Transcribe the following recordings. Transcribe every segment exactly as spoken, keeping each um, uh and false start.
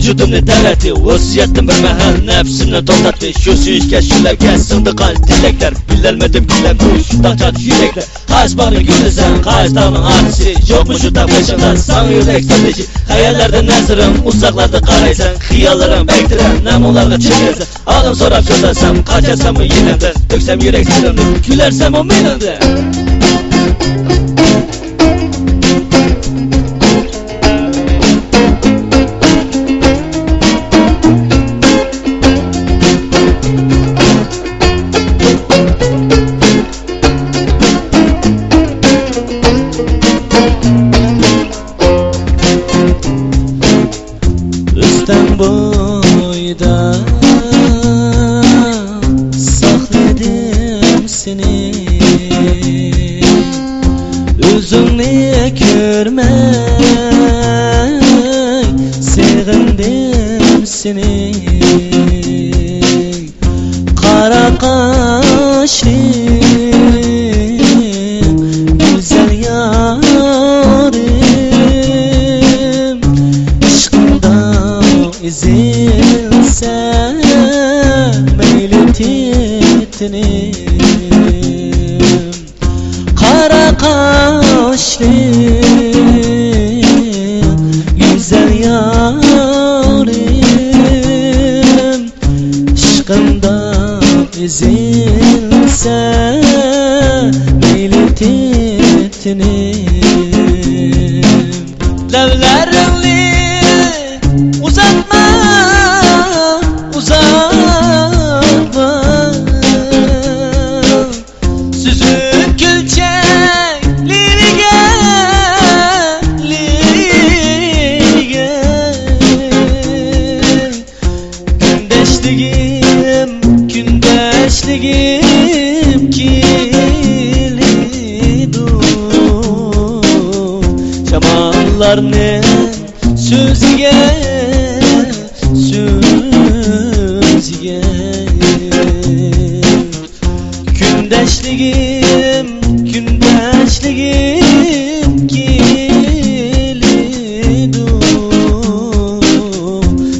ۋۇجۇدۇمنى تەۋرەتتى، ۋەسىيەتتىن بىر مەھەل نەپسىمنى توختاتتى. شۇ سۆيۈشكە شۇ لەۋگە سىڭدى قان تىلەكلەر، بىلەلمىدىم كۈيلەپ بۇ شۇنداق چاچ يۈرەكلەر. قايسى باغنى گۈللىسەڭ، قايسى تاغنىڭ ئارىسى، يوقمۇ شۇنداق بېشىڭدا ساڭا يۈرەك سىردىشى؟ خىياللاردا نەزىرىڭ، ئۇزاقلاردا قارايسەن، خىياللىرىڭ بەك تېرەن، نەمۇڭلارغا چىقىسەن. ئالىم سوراپ سۆزلەسەم، قاچارسەنمۇ يېنىمدىن، تۆكسەم يۈرەك سىرىمنى، كۈلەرسەنمۇ مېنىڭدىن. ئۆستەڭ بويىدا ساقلىدىم سېنى، ئۆزۈڭنى كۆرمەي سېغىندىم سېنى. قارا قاشلىق گۈزەل يارىم، ئىشقىڭدا ئېزىلسە مەيلى تېتىنىم. قارا قاشلىق گۈزەل يارىم، ئىشقىڭدا ئېزىلسە مەيلى تېتىنىم. لەۋلەرنى ئۇزاتما، ئۇزاتما. سۈزۈك كۈلچەك لېۋىگە، لېۋىگە. كۈندەشلىكىم، كۈندەشلىكىم كېلىدۇ شاماللارنىڭ سۆزىگە، سۆزىگە. كۈندەشلىكىم، كۈندەشلىكىم كېلىدۇ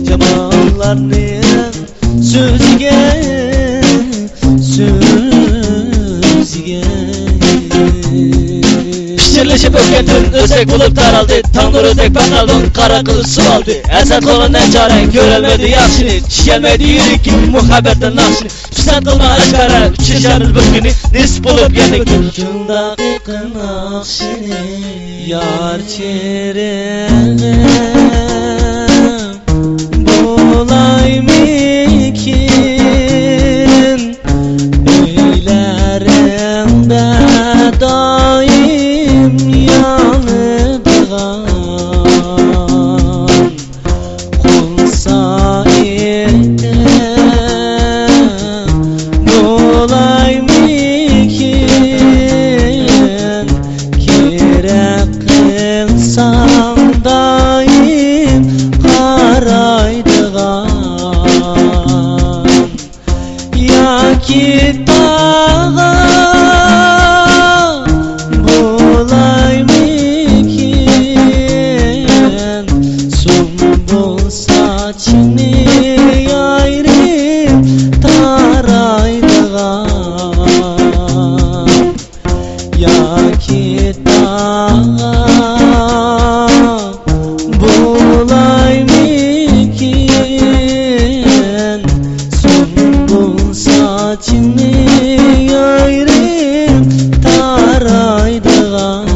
شاماللارنىڭ سۆزىگە، سۆزىگە. پىچىرلىشىپ ئۆتكەن تۈن ئۆسەك بولۇپ تارالدى، تاڭ نۇرىدەك پەقەلدىڭ قارا قىلىچ سۇۋالدى. ھەسەت قىلغان نەچارەڭ كۆرەلمەيدۇ ياخشىنى، چۈشەلمەيدۇ يۈرىكىم مۇھەببەتنىڭ ناخشىنى. پىسەنت قىلما ئاشكارا ئۇچرىشارمىز بىر كۈنى، نېسىپ بولۇپ يەنە كۈن. شۇنداق ئېقىن ئاخشىنى يار چېرىغىم بولايمىكىن؟ ئۆيلەرىڭدە دائىم يانىدىغان قول سائىتىم بولايمىكىن؟ كېرەك قىلساڭ دائىم قارايدىغان ياكى تاغا بولايمىكىن؟ سۇمبۇل ساچنى يايرىپ تارايدىغان ياكى تاغا بولايمىكىن؟ سۇمبۇل ساچنى يايرىپ تارايدىغان.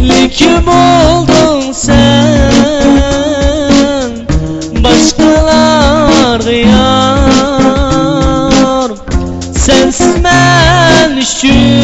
لېكىن بولدۇڭ سەن باشقىلارغا يار، سەنسىز مەن ئۈچۈن